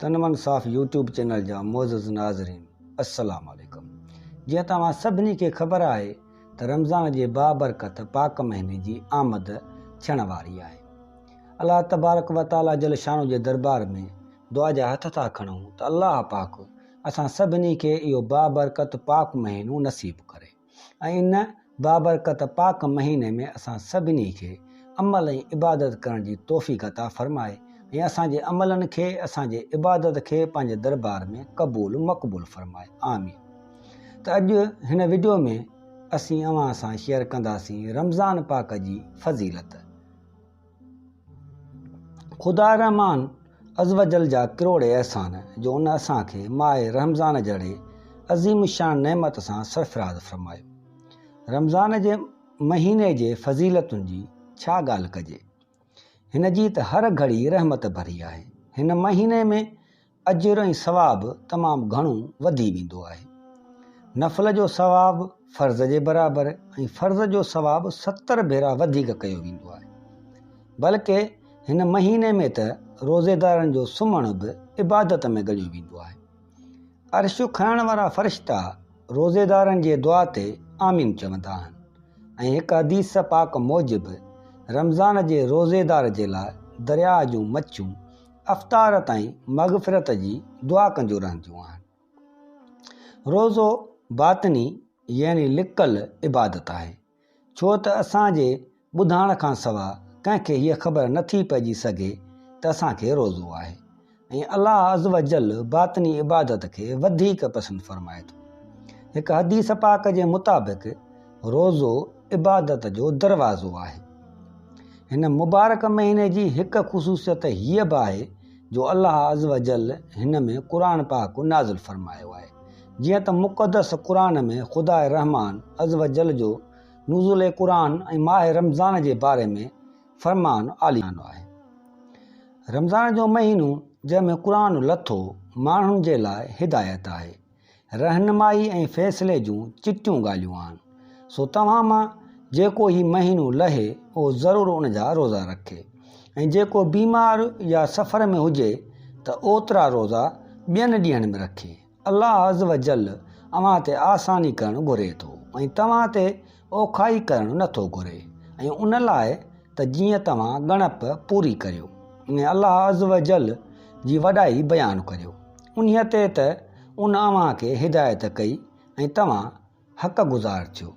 تن من صاف يوٽيوب چينل جا معزز ناظرين السلام عليڪم جيئن توهان سڀني کي خبر آهي ته رمضان جي بابرڪت پاڪ مهيني جي آمد ٿيڻ واري آهي الله تبارڪ و تعالي جل شانه جي دربار ۾ دعا جا هٿ ٿا کڻون ته الله پاڪ اسان سڀني کي اهو بابرڪت پاڪ مهينو نصيب ڪري ۽ ان بابرڪت پاڪ مهيني ۾ اسان سڀني کي عمل ۽ عبادت ڪرڻ جي توفيق عطا فرمائي ۽ اسان جي عملن کي اسان جي عبادت کي پنهنجي دربار ۾ قبول مقبول فرمائي آمين ته اڄ هن وڊيو ۾ اسين اوهان سان شيئر ڪنداسين رمضان پاڪ جي فضيلت. خدا رحمان عزوجل جا ڪروڙين احسان جو ان اسان کي ماهه رمضان جهڙي عظيم الشان نعمت سان سرفراز فرمايو. رمضان جي مهيني جي فضيلتن جي ڇا ڳالهه ڪجي. هن جي ته هر گهڙي رحمت ڀري آهي. هن مهيني ۾ اجر ۽ ثواب تمام گهڻو وڌي ويندو آهي. نفل جو ثواب فرض جي برابر ۽ فرض جو ثواب 70 ڀيرا وڌيڪ ڪيو ويندو آهي. بلڪه هن مهيني ۾ ته روزيدارن جو سمهڻ به عبادت ۾ ڳڻيو ويندو آهي. عرش کڻڻ وارا فرشتا روزيدارن جي دعا تي آمين چوندا آهن ۽ هڪ حديث پاڪ موجب رمضان جي روزيدار جي لاء درياء جون مڇيون افطار تائين مغفرت جي دعا ڪنديون رهنديون آهن. روزو باطني يعني لڪل عبادت آهي، ڇو ته اسان جي ٻڌائڻ کان سواء ڪنهن کي هيء خبر نٿي پئجي سگهي ته اسان کي روزو آهي ۽ الله عزوجل باطني عبادت کي وڌيڪ پسند فرمائي ٿو. هڪ حديث پاڪ جي مطابق روزو عبادت جو دروازو آهي. هن مبارڪ مهيني جي هڪ خصوصيت هيء به آهي جو الله عزوجل هن ۾ قرآن پاڪ نازل فرمايو آهي. جيئن ته مقدس قرآن ۾ خداء رحمان عزوجل جو نزول قرآن ۽ ماهه رمضان جي باري ۾ فرمان عاليشان آهي. رمضان جو مهينو جنهن ۾ قرآن لٿو ماڻهن جي لاء هدايت آهي. رهنمائي ۽ فيصلي جون چٽيون ڳالهيون آهن، سو توهان مان جيڪو هي مهينو لهي اهو ضرور ان جا روزا رکي ۽ جيڪو بيمار يا سفر ۾ هجي ته اوترا روزا ٻين ڏينهن ۾ رکي. الله عزوجل اوهان تي آساني ڪرڻ گهري ٿو ۽ توهان تي اوکائي ڪرڻ نه ٿو گهري ۽ ان لاء ته جيئن توهان ڳڻپ پوري ڪريو ۽ الله عزوجل جي وڏائي بيان ڪريو انهيء تي ته ان اوهان کي هدايت ڪئي ۽ توهان حق گذار ٿيو.